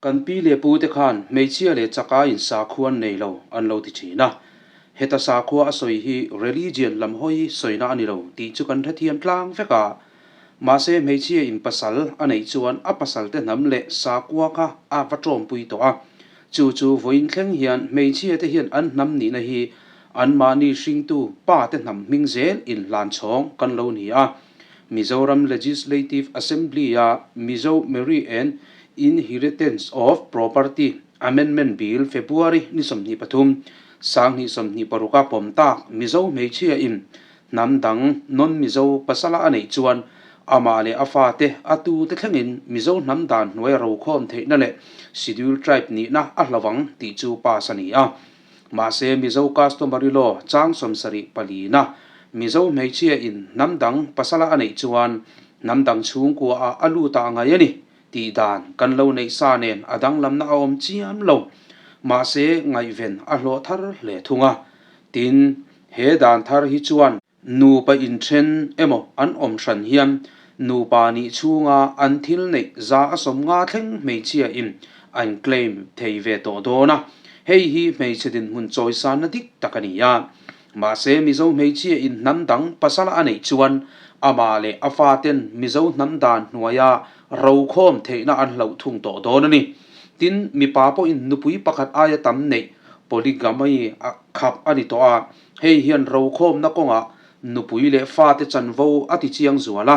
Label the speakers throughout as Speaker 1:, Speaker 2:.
Speaker 1: Kan pi leh pu te khan hmeichhia leh chakaiin sakhua an nei lo an lo ti thin a. Heta sakhua a sawi hi religion lam hawi sawina a ni lo tih chu kan hrethiam tlang vek a. Mahse hmeichhia in pasal a neih chuan a pasal te hnam leh sakhua kha a va tawmpui tawh a. Chu chu vawiin thleng hian hmeichhia te hian an hnam nihna hi anmahni hringtu pa te hnam hming zel inhlan chhawng kan lo ni a. Mizoram Legislative Assembly-a Mizo Marriage and Inheritance of Property Amendment Bill February ni 23, 2026 a pawm tak Mizo hmeichhia in hnam dang non-Mizo pasala a neih chuan amah leh a fate a tute thlengin Mizo hnam dan hnuai a rokhawm theihna leh Schedule Tribe nihna a hlo ang tih chu pass a ni a. Mahse, Mizo Customary Law chang 74 na Mizo hmeichhia in hnam dang pasala a neih chuan hnam dang chhungkua ah a lut ah ngai a ni tih dan kan lo neih sa nen a danglamna a awm chiam lo. Mahse, ngaihven a hlawh thar hle thung a. Tin, he dan thar hi chuan nupa inthen emaw an awm hran hian nupa nih chhunga an thil neih 50% thleng hmeichhia in an claim thei ve tawh dawn a, hei hi hmeichhe dinhmun chawisanna dik tak a ni a. Mahse Mizo hmeichhia in hnam dang pasal a neih chuan amah leh a faten Mizo hnam dan hnuaia rokhawm theihna an hlauh thung tawh dawn a ni. Tin, mipa pawhin nupui pakhat aia tam neih polygamy a khap a ni tawh a. Hei hian rokhawmna kawngah nupui leh fate chanvo a ti chiang zual a,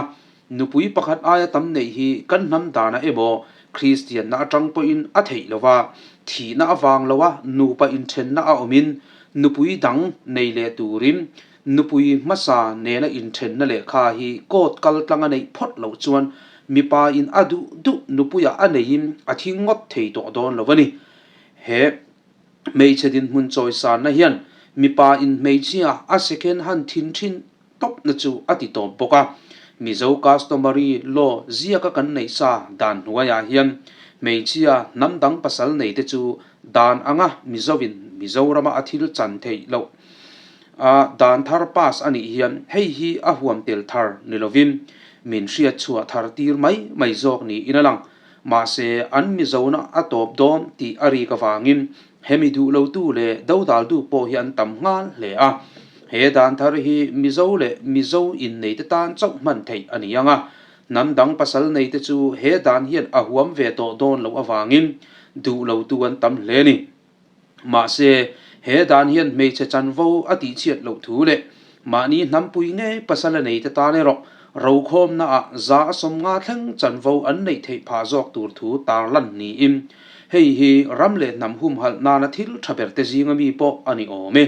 Speaker 1: nupui pakhat aia tam neih hi kan hnam danah emaw Kristianna atang pawhin a theih lo va, thihna avang loa nupa inthenna a awmin nupui dang nei leh turin nupui hmasa nena inthenna lehkha hi court kal tlanga neih phawt loh chuan mipa in a duh duh nupuiah a neihin a thi ngawt thei tawh dawn lo a ni. He. Hmeichhe dinhmun chawisanna hian mipa in hmeichhia a second hand thin thin tawpna chu a ti tawp bawk a. Mizo customary law ziaka kan neih sa dan hnuaiah hian hmeichhia hnam dang pasal nei te chu dan anga Mizo-in Mizorama a thil chan theih loh a dan thar pass a nih hian hei hi a huam tel thar ni lovin min hriat chhuah thar tir mai mai zawk niin a lang. Mahse, an Mizona a tawp dawn tih a rik avangin hemi duh lotu leh dodaltu pawh hi an tam nghal hle a. He dan thar hi Mizo leh Mizo inneite tan chauh hman theih a ni ang a, hnam dang pasal neite chu he dan hian a huam ve tawh dawn loh avangin duh lotu an tam hle a ni. Mahse, he dan hian hmeichhe chanvo a tihchhiat loh thu leh mahni hnampui ngei pasal a neite tan erawh rokhawmnaah 50% thleng chanvo an neih theih phah zawk tur thu tarlan niin hei hi ram leh hnam humhalh nana thil tha berte zinga mi pawh a ni awm e.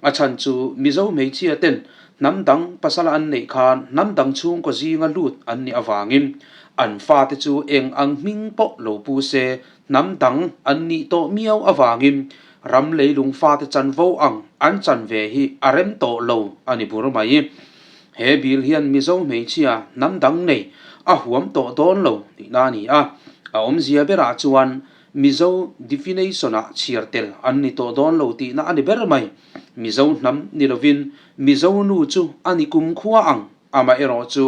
Speaker 1: A chhan chu Mizo hmeichhia ten hnam dang pasal an neih khan hnam dang chhungkaw zinga lut an nih avangin an fate chu eng ang hming pawh lo pu se Hnam dang an nih tawh miau avangin ram leilung fate chanvo ang an chan ve hi a rem tawh lo a ni bur mai. He bill hian Mizo hmeichhia hnam dang nei a huam tawh dawn lo tihna a ni a, a awmzia berah chuan Mizo definition-ah chhiar tel an ni tawh dawn lo tihna a ni ber mai. Mizo hnam ni lovin Mizo nu chu a ni kumkhua ang, amaherawhchu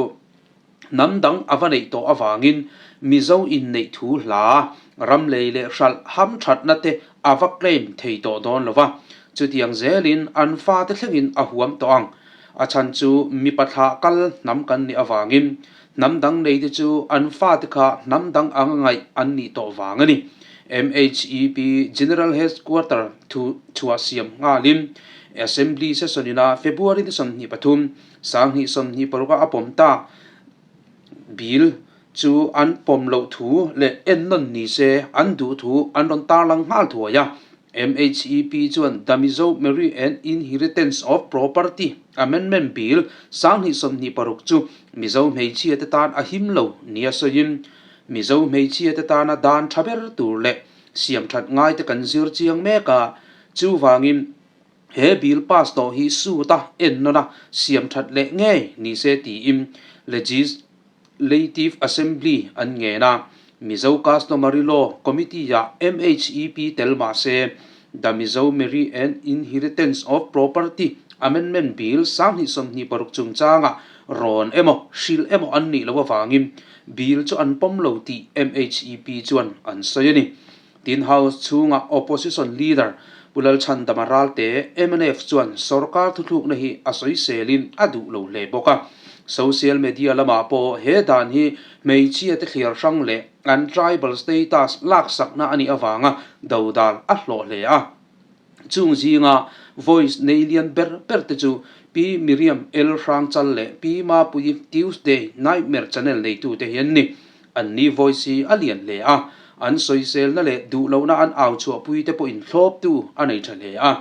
Speaker 1: Hnam dang a va neih tawh avangin Mizo inneih thu hla, ram lei leh hralh hamthatna te a va claim thei tawh dawn lo va. Chutiang zelin an fate thlengin a huam tawh ang. A chhan chu mipa thlah kal hnam kan nih avangin hnam dang neite chu an fate kha hnam dang anga ngaih an nih tawh vang a ni. MHEP General Headquarter thu chhuah siam nghalin Assembly Session ina February ni 23, 2026 a pawm ta bill chu an pawm loh thu leh ennawn ni se an duh thu an rawn tarlang nghal thuai a. MHEP chuan The Mizo Marriage and Inheritance of Property Amendment Bill 2026 chu Mizo hmeichhia te tan a him lo nia sawiin Mizo hmeichhia te tana dan tha ber tur leh siam that ngai te kan zir chiang mek a, chuvangin He bill pass tawh hi suit a ennawn a siam that leh ngei ni se tiin Legislative Assembly an ngen a. Mizo Customary Law Committee-ah MHEP tel mah se The Mizo Marriage and Inheritance of Property Amendment Bill 2026 chungchanga rawn emaw, hrilh emaw an nih loh avangin bill chu an pawm lo tih MHEP chuan an sawi a ni. Tin, House chhunga Opposition Leader Pu Lalchhandama Ralte, mnf, chuan sorkar thuthlukna hi a sawiselin a duh lo hle bawk a. Social media lamah pawh he dan hi hmeichhia te thliar hrang leh an tribal status laksakna a nih avanga dodal a hlawh hle a. Chung zinga voice nei lian ber ber te chu Pi Miriam El Hrangchal leh Pi Mapuii Tuesday Nightmare channel neitute hi an ni. An ni voice hi a lian hle a, an sawiselna leh duhlohna an au chhuahpui te pawhin thlawptu a nei tha hle a.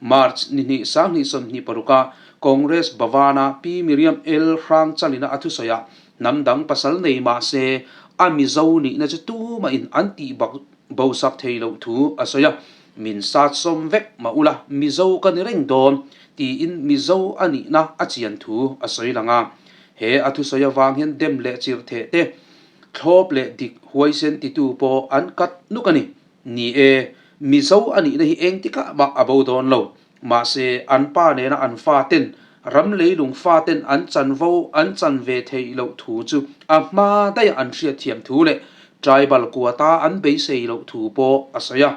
Speaker 1: March ni hnih 2026 a Congress Bhavan-a Pi Miriam El Hrangchalina a thusawiah hnam dang pasal nei mah se a Mizo nihna chu tumahin an tih bak bosak thei loh thu a sawi a. Min sat sawm vek mah ula Mizo ka ni reng dawn tiin Mizo a nihna a chian thu a sawi lang a. He a thusawi avang hian dem leh chirh theh te, thlawp leh dik huaisen titu pawh an kat nuk a ni. Ni e, Mizo a nihna hi eng tikah mah a bo dawn lo. Mahse, an pa nena an fa ten, ram leilung fa ten an chanvo an chan ve theih loh thu chu a hma daih an hriatthiam thu leh tribal quota an beisei loh thu pawh a sawi a.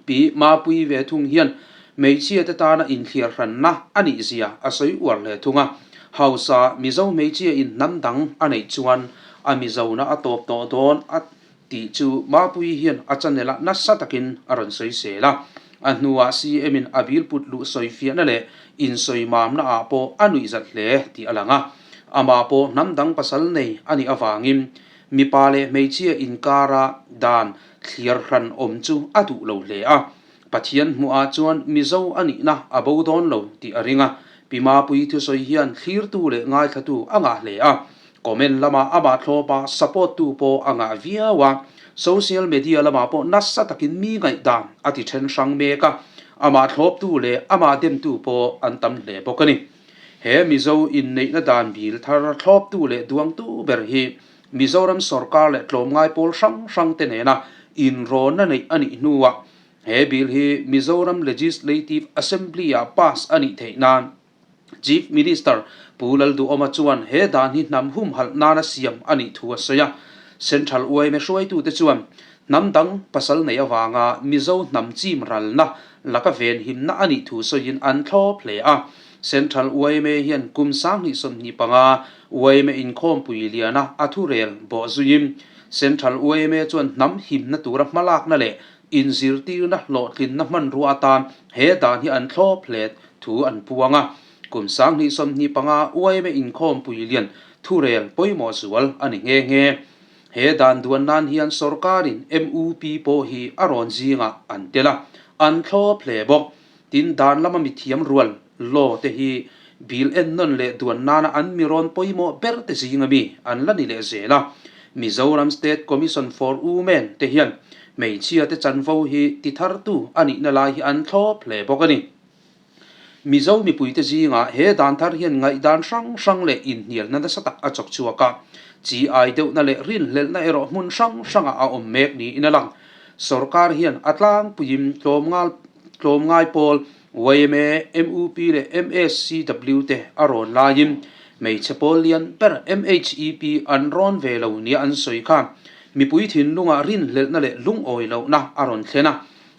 Speaker 1: Pi Mapuii ve thung hian hmeichhia te tana inthliar hranna a nih zia a sawi uar hle thung a. Hausa Mizo hmeichhia in hnam dang a neih chuan a Mizona a tawp tawh dawn a tih chu Mapuii hian a channel ah nasa takin a rawn sawi sel a. A hnuah CM in a bil put luh sawi fiahna leh insawi mamna ah pawh a nuih zat hle tih a lang a. Amah pawh hnam dang pasal nei a nih avangin mipa leh hmeichhia inkara dan Thliar hran awm chu a duh lo hle a, Pathian hmuhah chuan Mizo a nihna a bo dawn lo tih a ring a, Pi Mapuii thusawi hian thlirtu leh ngaithlatu a ngah hle a, comment lamah amah thlawpa support tu pawh a ngah viau a, social media lamah pawh nasa takin mi ngaihdan a ti then hrang mek a, amah thlawptu leh amah demtu pawh an tam hle bawk a ni. He Mizo inneihna dan bil thar thlawptu leh duangtu ber hi Mizoram sorkar leh tlawmngai pawl hrang hrang te nena inrawnna neih a nih hnuah he bill hi Mizoram Legislative Assembly ah pass a nih theih nan Chief Minister Pu Lalduhoma chuan he dan hi hnam humhalh nana siam a nih thu a sawi a. Central yma hruaitute chuan hnam dang pasal nei avanga Mizo hnam chim ralna laka venhimna a nih thu sawiin an thlawp hle a. Central yma hian kum 2025 yma inkhawmpui liana a thurel bawh zuiin Central yma chuan hnam himna tura hmalakna leh inzirtirna hlawhtlinna hmanrua atan he dan hi an thlawp hle thu an puang a. Kum 2025 yma inkhawmpui lian thurel pawimawh zual a ni nghe nghe. He dan duan nan hian sorkarin MUP pawh hi a rawn zingah an tel a, an thlawp hle bawk. Tin, dan lama mithiam rual, law, te hi bill ennawn leh duan nana an mi rawn pawimawh ber te zinga mi an la ni leh zel a. Mizoram State Commission for Women te hian hmeichhia te chanvo hi tithartu a nihna lai hi an thlawp hle bawk a ni. Mizo mipuite zingah he dan thar hian ngaihdan hrang hrang leh inhnialna nasa tak a chawk chhuak a, chi ai deuhna leh rinhlelhna erawh hmun hrang hrangah a awm mek niin a lang. Sorkar hian a tlangpuiin tlawmngal Tlawmngai pawl yma, mup leh MSCW te a rawn laiin hmeichhe pawl lian ber MHEP an rawn ve lo nia an sawi kha mipui thinlungah rinhlelhna leh lungawi lohna a rawn thlen a.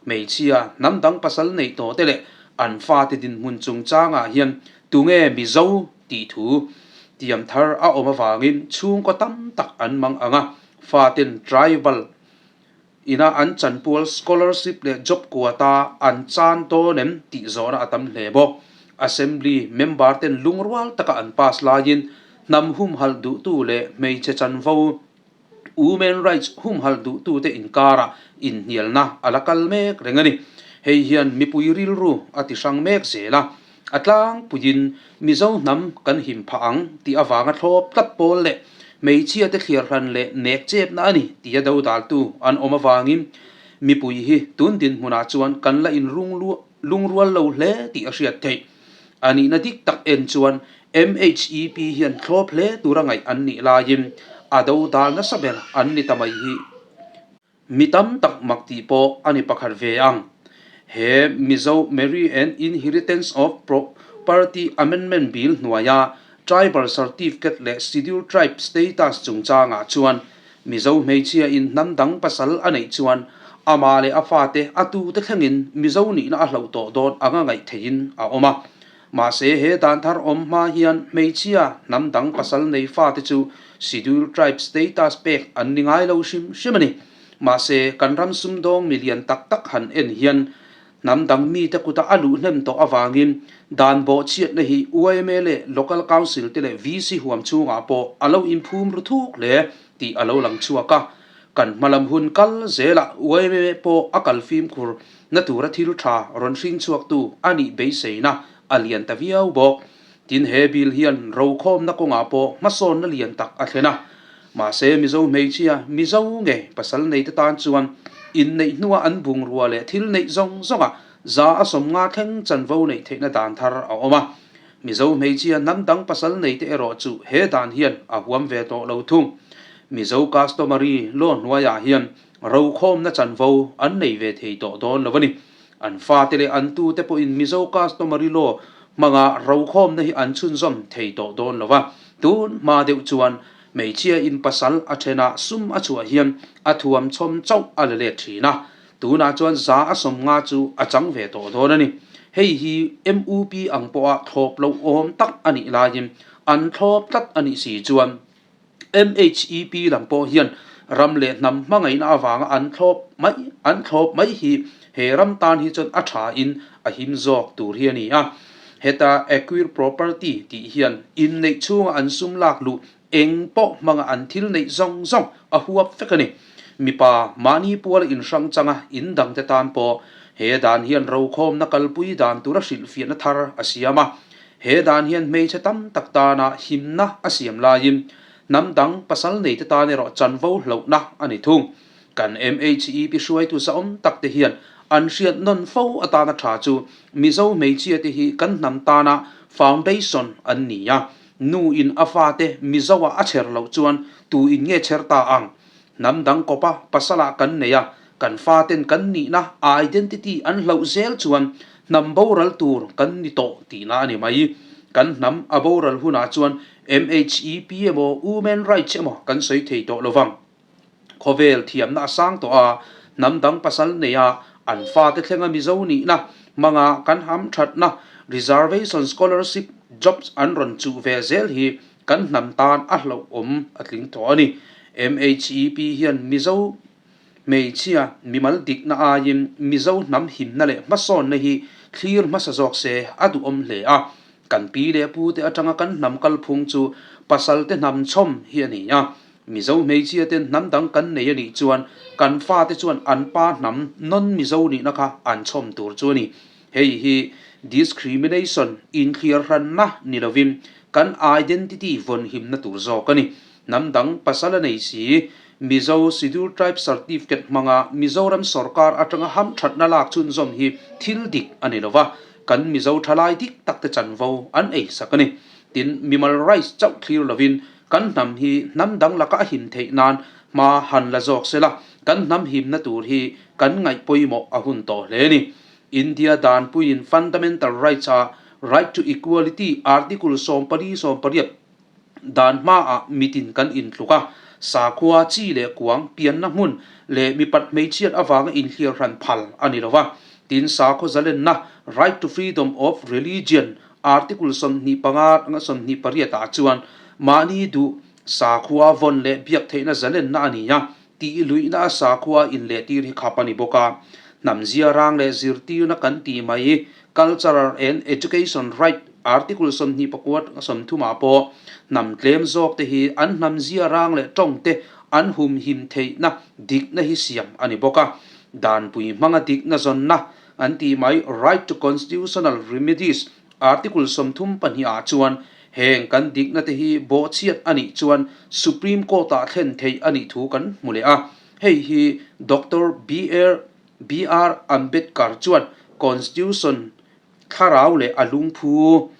Speaker 1: Hmeichhia, hnam dang pasal neih tawh te leh an fate dinhmun chungchangah hian tunge Mizo tih thu tiam thar a awm avangin chhungkaw tam tak an mang ang a, faten tribal Ina an chanpual scholarship leh job quota an chan dawn em tih zawhna a tam hle bawk. Assembly member ten lungrual taka an pass laiin hnam humhalh duhtu leh hmeichhe chanvo, women rights, humhalh duhtute inkarah inhnialna a la kal mek reng a ni. Hei hian mipui rilru a ti hrang mek zel a, A tlangpuiin Mizo hnam kan him phah ang tih avanga thlawp tlat pawl leh hmeichhia te thliar hran leh nek chepna a ni tia dodaltu an awm avangin mipui hi tun dinhmunah chuan kan la inrung lungrual lo hle tih a hriat theih. A nihna dik tak en chuan MHEP hian thlawp hle tura ngaih an nih laiin a dodal nasa ber an ni ta mai hi. Mi tam tak mak tih pawh a ni pakhat ve ang. He Mizo Marry and Inheritance of Property Amendment Bill hnuaia Tribal Certificate leh Scheduled Tribe Status chungchangah chuan Mizo hmeichhia in hnam dang pasal a neih chuan amah leh a fate a tute thlengin Mizo nihna a hloh tawh dawn anga ngaih theihin a awm a. Mahse he dan thar awm hma hian hmeichhia hnam dang pasal nei fate chu Scheduled Tribe Status pek an ni ngai lo hrim hrim a ni. Mahse kan ram sumdawng milian tak tak han en hian Hnam dang mite kuta a luh hnem tawh avangin dan bawhchhiatna hi yma leh Local Council te leh VC huam chhungah pawh a lo inphum ru thuk hle tih a lo lang chhuak a. Kan hmalam hun kal zelah yma pawh a kal fimkhur na tura thil tha rawn hring chhuaktu a nih beiseina a lian ta viau bawk. Tin he bill hian rokhawmna kawngah pawh hmasawnna lian tak a thlen a. Mahse Mizo hmeichhia, Mizo nge pasal neite tan chuan inneih hnua an bungrua leh thil neih zawng zawngah za a 50 thleng chanvo neih theihna dan thar a awm a. Mizo hmeichhia hnam dang pasal neite erawh chu he dan hian a huam ve tawh lo thung. Mizo customary law hnuaiah hian rokhawmna chanvo an nei ve thei tawh dawn lo a ni. An fate leh an tute pawhin Mizo customary law hmanga rokhawmna hi an chhunzawm thei tawh dawn lo a. Tun hma deuh chuan Hmeichhia in pasal a then a, sum a chhuah hian a thuam chhawm chauh a la let thin a, tunah chuan 150 chu a chang ve tawh dawn a ni. Hei hi MUP ang pawha thlawp loh awm tak a nih laiin an thlawp tlat a nih si chuan MHEP lam pawh hian ram leh hnam hmangaihna avanga an thlawp mai an thlawp mai hi he ram tan hi chuan a tha in a him zawk tur hi a ni a. Heta acquire property tih hian inneih chhunga an sum lak luh eng pawh hmanga an thil neih zawng zawng a huap vek a ni. Mipa mahni puala inhrang changa in dangte tan pawh he dan hian rokhawmna kalpui dan tura hrilhfiahna thar a siam a. He dan hian hmeichhe tam tak tana himna a siam laiin hnam dang pasal neite tan erawh chanvo hlauhna a ni thung. Kan MHEP hruaitu zahawm tak te hian an hriat nawn fo atana tha chu Mizo hmeichhia te hi kan hnam tana foundation an ni a, nu in a fate Mizo ah a chher loh chuan tu in nge chher ta ang? Hnam dang kawpa pasal ah kan nei a, kan faten kan nihna identity an hlauh zel chuan hnam boral tur kan ni tawh tihna a ni mai. Kan hnam a boral hunah chuan MHEP emaw Women Rights emaw kan sawi thei tawh lovang. Khawvel thiamna a sang tawh a, hnam dang pasal neia an fate thlenga Mizo nihna hmanga kan ham thatna reservation scholarship jobs an rawn chuh ve zel hi kan hnam tan a hlauhawm a tling tawh a ni. MHEP hian Mizo hmeichhia mimal dikna aiin Mizo hnam himna leh hmasawnna hi thlir hmasa zawk se a duhawm hle a. Kan pi leh pute atanga kan hnam kalphung chu pasalte hnam chhawm hi a ni a. Mizo hmeichhia ten hnam dang kan nei a nih chuan kan fate chuan an pa hnam non Mizo nihna kha an chhawm tur chu a ni. Hei hi discrimination, inthliar hranna ni lovin kan identity vawnhimna tur zawk a ni. Hnam dang pasal a nei si, Mizo Scheduled Tribe Certificate hmanga Mizoram sorkar atanga hamthatna lak chhunzawm hi thil dik a ni lova, kan Mizo thalai dik takte chanvo an eisak a ni. Tin, mimal rights chauh thlir lovin Kan hnam hi hnam dang laka a him theih nan hma han la zawk se la, kan hnam himna tur hi kan ngaih pawimawh a hun tawh hle a ni. India danpuiin Fundamental Rights a Right to Equality Article 14 18 dan hmaah mitin kan intluk a, sakhua, chi leh kuang, pianna hmun leh mipat hmeichhiat avanga inhliar hran phal a ni lo va. Tin, sakhaw zalenna, Right to Freedom of Religion, Article 25 anga 28 ah chuan mahni duh sakhua vawn leh biak theihna zalenna a ni a, tih luihna a sakhua inlehtir hi khap a ni bawk a. Hnam ziarang leh zirtirna kan tih mai Cultural and Education Right Article 29 anga 30 ah pawh hnam tlem zawk te hi an hnam ziarang leh tawng te an humhim theihna dikna hi siam a ni bawk a. Danpui hmanga dikna zawnna An tih mai Right to Constitutional Remedies Article 32 ah chuan heng kan dikna te hi bawhchhiat a nih chuan Supreme Court ah thlen theih a nih thu kan hmu leh a. Hei hi Doctor BR Ambedkar chuan Constitution thlarau leh a lungphu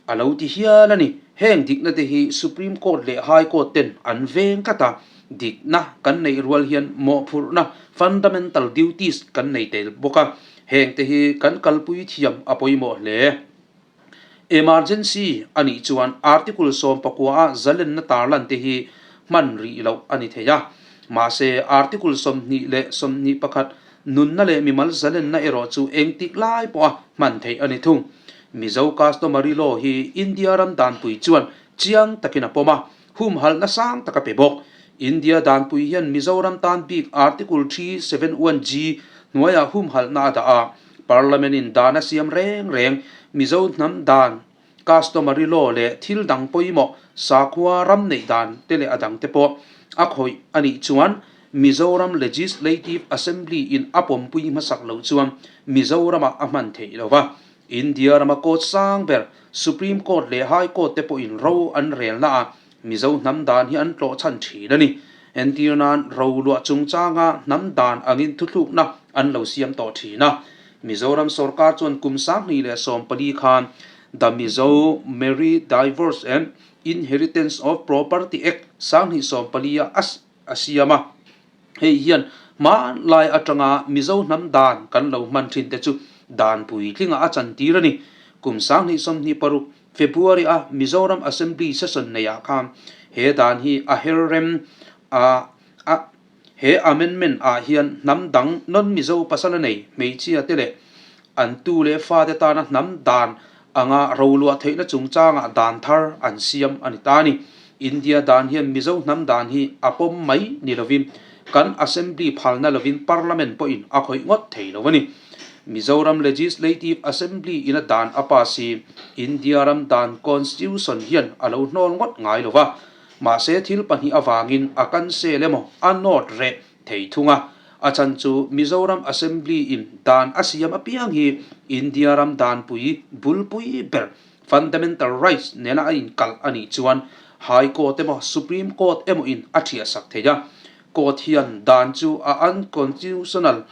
Speaker 1: A lo ti hial a ni. Heng dikna te hi Supreme Court leh High Court ten an veng tlat a, dikna kan neih rual hian mawhphurhna, fundamental duties, kan nei tel bawk a, heng te hi kan kalpui thiam a pawimawh hle. Emergency a nih chuan Article 19 a zalenna tarlan te hi hman rih loh a ni thei a. Mahse, Article 21 nunna leh mimal zalenna erawh chu engtik lai pawha hman theih a ni thung. Mizo Customary Law hi India ram danpui chuan chiang takin a pawm a, humhalhna sang tak a pe bawk. India danpui hian Mizoram tan bik Article 371G hnuaiah humhalhna a dah a, Parliament in dan a siam reng reng, Mizo hnam dan, Customary Law leh thil dang pawimawh, sakhua ram neih dan te leh a dang te pawh a khawih a nih chuan Mizoram Legislative Assembly in a pawmpui hmasak loh chuan Mizoramah a hman theih lo va. India rama court sang ber Supreme Court leh High Court te pawhin ro an relna ah Mizo hnam dan hi an tlawh chhan thin a ni. Entir nan ro luah chungchanga hnam dan angin thuthlukna an lo siam tawh thin a. Mizoram sorkar chuan kum 2014 khan The Mizo Marriage Divorce and Inheritance of Property Act 2014 a a siam a. Hei hian hmanlai atanga Mizo hnam dan kan lo hman thin te chu dan puitlingah a chantir a ni. Kum 2026 February a Mizoram Assembly session neihah khan he dan hi a her rem a a he amendment ah hian hnam dang non-Mizo pasal a nei hmeichhia te leh an tu leh fate tana hnam dan anga roluah theihna chungchangah dan thar an siam a ni ta a ni. India dan hian Mizo hnam dan hi a pawm mai ni lovin kan Assembly phalna lovin Parliament pawhin a khawih ngawt thei lo a ni. Mizoram Legislative Assembly ina dan a pass hi India ram dan Constitution hian a lo hnawl ngawt ngai lo va, mahse thil pahnih avangin a cancel emaw a nawt reh thei thung a. A chhan chu Mizoram Assembly in dan a siam apiang hi India ram danpui bulpui ber Fundamental Rights nena a inkalh a nih chuan High Court emaw Supreme Court emaw in a thiahsak thei a. Court hian dan chu a unconstitutional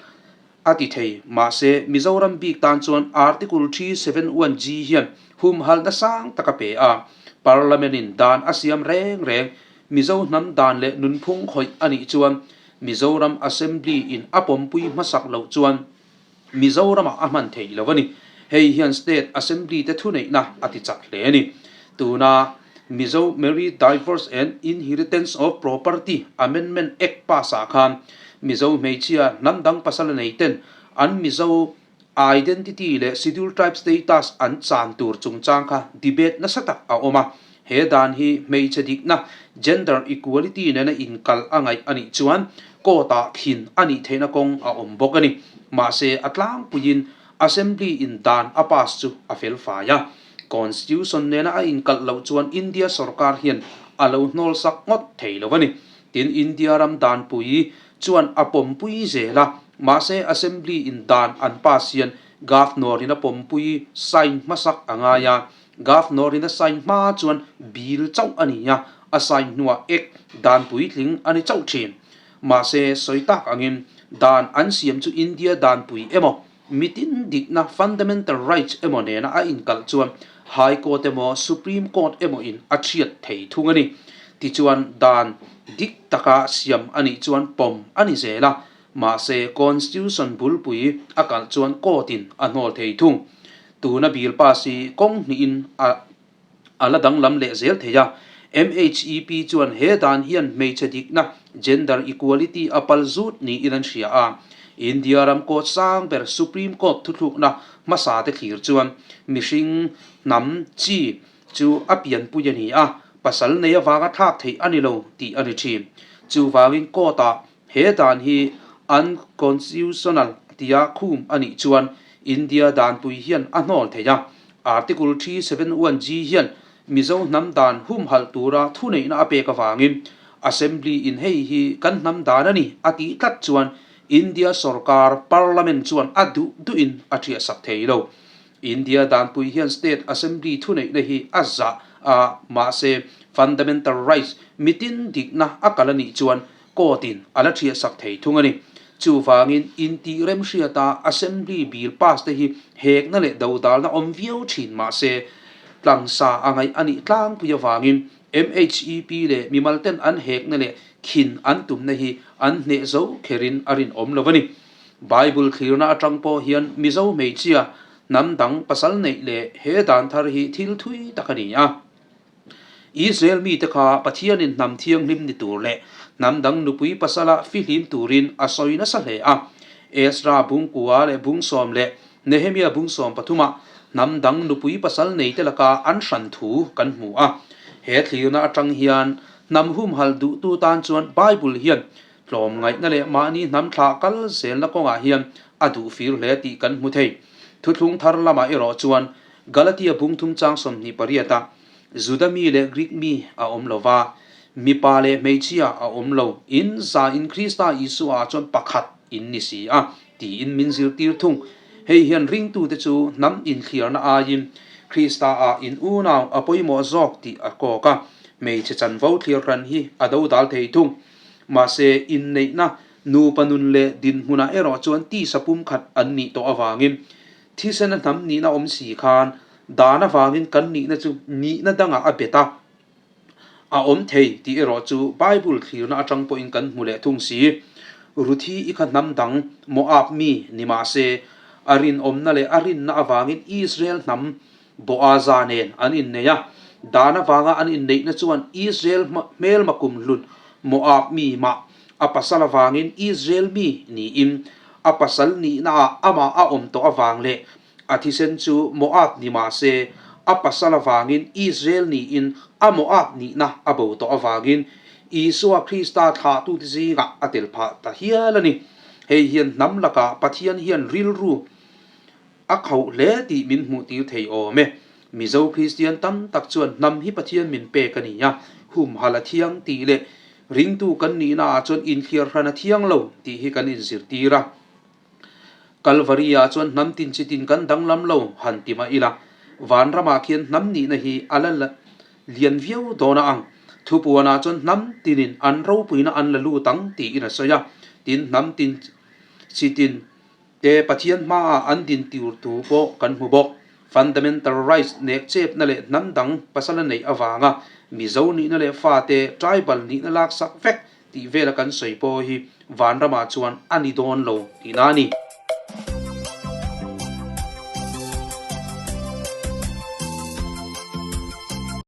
Speaker 1: a ti thei. Mahse, Mizoram bik tan chuan Article 371G hian humhalhna sang tak a pe a. Parliament in dan a siam reng reng. Mizo hnam dan leh nunphung khawih a nih chuan Mizoram Assembly in a pawmpui hmasak loh chuan Mizoramah a hman theih lo a ni. Hei hian State Assembly te thuneihna a ti chak hle a ni. Tuna Mizo Marriage Divorce and Inheritance of Property Amendment Act pass ah khan Mizo hmeichhia hnam dang pasal a nei ten an Mizo identity leh Scheduled Tribe status an chan tur chungchang kha debate nasa tak a awm a. He dan hi hmeichhe dikna, gender equality, nena inkal a ngaih a nih chuan court ah khin a nih theihna kawng a awm bawk a ni. Mahse a tlangpuiin Assembly in dan a pass chu a fel fai a. Constitution nena a inkalh loh chuan India sorkar hian a lo hnawl sak ngawt thei lo a ni. Tin, India ram danpui chuan a pawmpui zel a, mahse Assembly in dan an pass hian Governor in a pawmpui sign hmasak a ngai a, Governor in a sign hma chuan bill chauh a ni a, a sign hnuah Act dan puitling a ni chauh thin. Mahse, sawi tak angin dan an siam chu India danpui emaw, Mitin dikna, fundamental rights, emaw nena a inkalh chuan High Court emaw Supreme Court emaw in a thiat thei thung a ni. Tichuan dan dik taka siam a nih chuan pawm a ni zel a, mahse Constitution bulpui a kalh chuan Court in a hnawl thei thung. Tuna bill pass hi kawng hnihin a a la danglam leh zel thei a. MHEP chuan he dan hian hmeichhe dikna, gender equality, a pal zut niin an hria a. India ram court sang ber Supreme Court thuthlukna hmasa te thlir chuan mihring hnam chi chu a pianpui a ni a, pasal nei avanga thlak theih a ni lo tih a ni thin. Chuvangin court-ah He dan hi unconstitutional tia khum a nih chuan India danpui hian a hnawl thei a. Article 371G hian Mizo hnam dan humhalh tura thuneihna a pek avangin Assembly in hei hi kan hnam dan a ni a tih tlat chuan India sorkar Parliament chuan a duh duhin a thiahsak thei lo. India danpui hian State Assembly thuneihna hi a zah a, mahse Fundamental Rights mitin dikna a kal a nih chuan Court in a la thiahsak thei thung a ni. Chuvangin intih remhriata Assembly bill pass te hi hekna leh dodalna awm viau thin mahse tlangsa a ngaih a nih tlangpui avangin MHEP leh mimal ten an hekna leh khin an tumna hi an hneh zo kherin a rinawm lo a ni. Bible thlirna atang pawh hian Mizo hmeichhia Hnam dang pasal neih leh he dan thar hi thil thui tak a ni a. Israel mite kha Pathianin hnam thianghlim ni tur leh hnam dang nupui pasala fihlim turin a sawi nasa hle a. Ezra bungkua leh bungsawm leh Nehemia bungsawm pathumah hnam dang nupui pasal neite laka an hran thu kan hmu a. He thlirna atang hian hnam humhalh duhtu tan chuan Bible hian tlawmngaihna leh mahni hnam thlah kal zelna kawngah hian a duh fir hle tih kan hmu thei. Thuthlung thar lamah erawh chuan Galatia bungthum chang 28 ah Juda mi leh Greek mi a awm lo va, mipa leh hmeichhia a awm lo, in za in Krista Isua ah chuan pakhat in ni si a, tiin min zirtir thung. Hei hian ringtute chu hnam inthliarna aiin Krista ah in unau a pawimawh zawk tih a kawk a, hmeichhe chanvo thliar hran hi a dodal thei thung. Mahse, inneihna nupa nun leh dinhmunah erawh chuan tisa pumkhat an nih tawh avangin Thisena hnam nihna awm si khan dan avangin kan nihna chu nihna dangah a bet a, a awm thei tih erawh chu Bible thlirna atang pawhin kan hmu leh thung si. Ruthi i kha hnam dang Moab mi ni mah se, a rinawmna leh a rinna avangin Israel hnam Boaza nen an innei a, dan avanga an inneihna chuan Israel hmelma kumhlun Moab mi mah a pasal avangin Israel mi niin a pasal nihnaah amah a awm tawh avang leh a thisen chu Moab ni mah se a pasal avangin Israel niin a Moab nihna a bo tawh avangin Isua Krista thlahtute zingah a tel phah ta hial a ni. Hei hian hnam lakah Pathian hian rilru a khauh hle tih min hmuhtir thei awm e. Mizo Kristian tam tak chuan hnam hi Pathian min pek a ni a, humhalh a thiang tih leh ringtu kan nihna ah chuan inthliar hran a thiang lo tih hi kan inzirtir a. Kalvari ah chuan hnam tin chi tin kan danglam lo han ti mah ila, vanramah khian hnam nihna hi a la lian viau dawn a ang. Thupuanah chuan hnam tinin an ropuina an la lut ang tiin a sawi a, tin hnam tin chi tin Te Pathian hmaah an din tur thu pawh kan hmu bawk. Fundamental rights nek chepna leh hnam dang pasala neih avanga Mizo nihna leh fate tribal nihna laksak vek tih vela kan sawi pawh hi vanramah chuan a ni dawn lo tihna a ni.